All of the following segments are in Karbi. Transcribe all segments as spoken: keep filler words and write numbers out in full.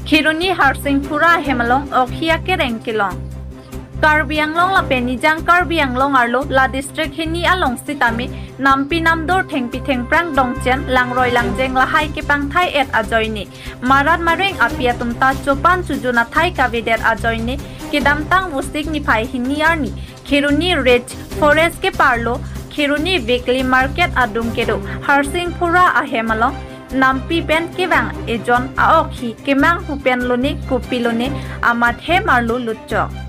Kheroni Harsing Phura ahem along okhi akereng kelong. Karbi Anglong lapen Nijang Karbi Anglong arlo la district hini along sitame nampi namdor thengpi thengphrang dongchen langroi langjeng lahai kepangthai-et ajoine marat mareng api atum ta chopan chojun athai kavedet ajoine kedamtang Vosik niphai hini arni Kheroni Range Forest keparlo Kheroni Weekly Market adung kedo Harsing Phura ahem along nampi pen kevang ejon aokhi kemanghu pen lone kopi lone amat hem arlo lutchok.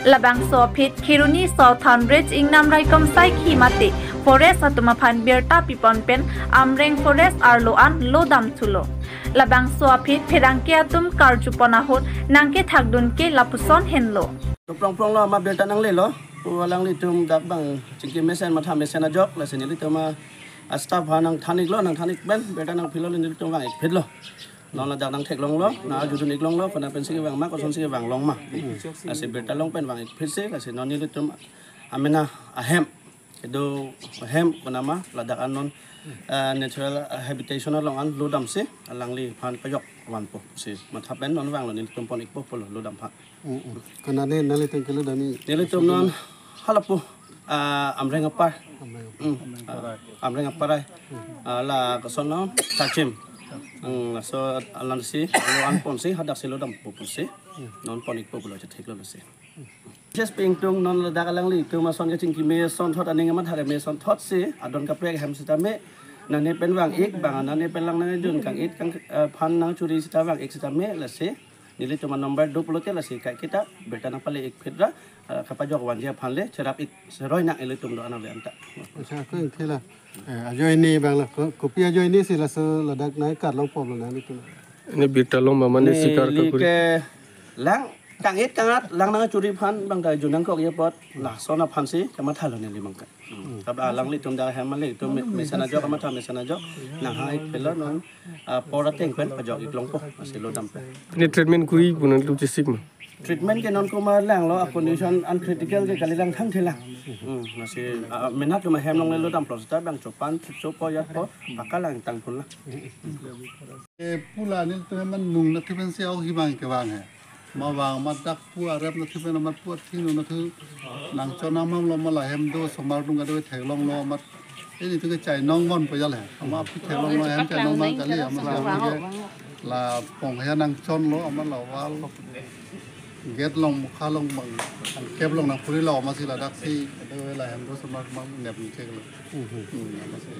Labangso aphi Kheroni Southern Range ingnam raikom saikhi mate forest atum aphan birta pipon pen Amreng Forest arlo an lo damthulo. Labangso aphi pherangke atum karjupon ahut nangkethakdun ke lapuson henlo. Prong prong lo, amat birta nanglelo. Pu alanglitum dak bang chingki mesen matha mesen ajok, lasi nelitum a staff ha nangthan-iklo, nangthan-ik pen birta nangphilo, nelitum vang-ikphitlo. Non ladak nangtheklonglo, nang-arjudun-iklonglo, kona pensi kevang ma, kosonsi kevang long ma. Lasi birta long pen vang-ikphitsi, lasi non nelitum amena ahem, kedo ahem kona ma ladak an non, eh, natural habitation along an lo damsi alangliphan pajok vanpo si matha pen non vanglo, nelitum pon-ikpo pulo lo dam aphan. Mm, mm. Kona ne nanglitum kelo dami? Nelitum non halapu, ah, Amreng apar. Amreng apar. Mm. Ah, Amreng apar ai. Ah, la koson non Tachim. Mm, laso alansi lo an ponsi hadaksi lo dampo pusi non pon-ikpo pulo, chetheklolo si. Just pingtung non ladak alanglitum ason kachingki mesen thot aning amat hare mesen thotsi adon kaprek ahem sitame nane pen vang-ik, bang nane pen lang nangdun kang-it kang, eh, phan nangchori sita vang-ik sitame, lasi nelitum a number do pulote lasi kaiketa birta nangpale-ikphit ra, eh, kapajok vanji aphan le cherap-ik seroi nang ilitum do-an ave anta. Accha, ko ingthela. Eh, ajoine bang la, ko-, kopi ajoine si laso ladak nai karlong pom lo nanglitum? Ini birta long ma mane, ne sikar neli kakuri ke lang kang-it kang-at lang nangchori aphan bang ta junang kok ye apot lason aphansi kamathalo neli bang ka. Hmm. Tab alanglitum dak hem alanglitum me-, mesen ajok, kamatha mesen ajok, nanghang-ikphitlo non, ah, por ateng pen pajok-iklongpo, lasi lo dampo. Ini treatment kuri pu nangtum chesik ma? Treatment ke non komat langlo, a condition uncritical ke kalilang thangthelang. Hmm, lasi, ah, mena atum ahem along le lo dampo sita bang chopan chopo yatpo, paka lang tangphun lang. Eh, pu la nelitum hem an nung nathu pensi aokhi bang kevang he. Ma vang amat dak pu arep nathu pen amat pu athingno nathu nangchon amam lo, ma la hem do somar dung kado theklonglo amat. Ini tu ke chainong mon pejal he. Amat pu theklonglo hem chainong mang kali amat la hem ke la pong he nangchonlo amat la wall gate along mukha along bang kep along nangpuri lo amatsi ladaksi do la hem do somar mang nep ni cheklo. Mhm. Hmm, amatsi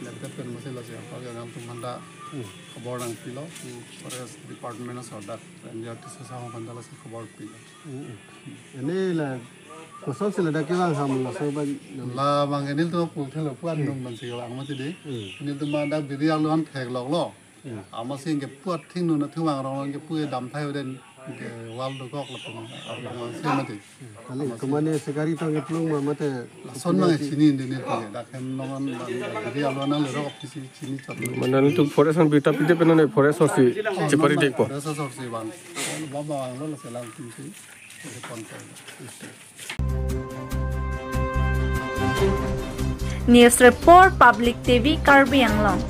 nep pen amatsi lasi apa ke nangtum aphan ta Hmm. khobor nangpilo, hmm, forest department asor dak N G R T C asong aphan ta lasi khobor pilo. Hmm. Ini la kosonsi ladak kevang ham laso bang? La bang nelitum pu thelo pu an Hmm. nung mansi kevang mati di. Hmm. Nelitum ma dak biri arlo an thekloklo. Hmm. Amatsi ke pu athingno nathu vang rong ke pu dam thai den ke wall dokok latum arlo an si mati. Kali, kemane sikari tong keplung ma mate? Lason mang chini indi nelitum ke, dak hem along an bang, biri arlo an le rok aphi si chini chot. Mane nelitum forest an birta pide pen non forest asorsi chepari dekpo. Forest asorsi bang. Bang bang lo la selang tumsi. News report, Public T V Karbi Anglong.